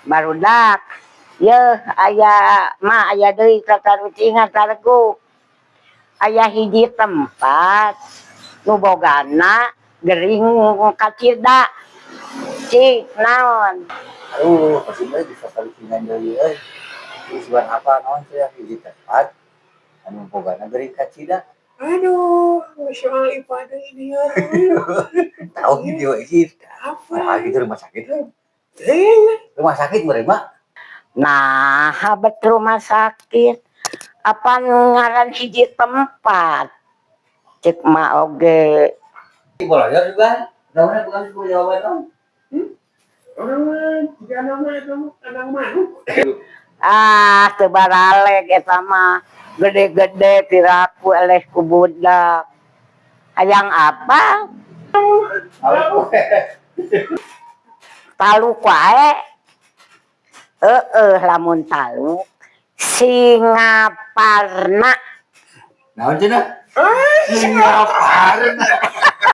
Barudak. Yeuh, aya mah aya deui tatarucingan taregu. Aya hiji tempat nu bogana gering kacida. Cik naon? Aduh, pasti mah bisa tarucingan deui euy. Tujuan apa naon cenah hiji tempat anu bogana gering kacida? Aduh, Masya Allah, ibadah ini ya. Tahu gitu we sih. Apa? Nah, gitu rumah sakit. Eh, Rumah sakit mereka. Nah, bet rumah sakit. Apa ngaran hiji tempat? Cek ma oge. Boleh juga. Naonnya bukan sebuah jawaban dong. Orang mah, jika nama itu kandang manuk. Ah, teu baraleg eta mah. Gede-gede piraku eleh ku budak. Hayang apa? Taluk wae. Heeh, lamun taluk Singaparna. Naon cenah? Singaparna.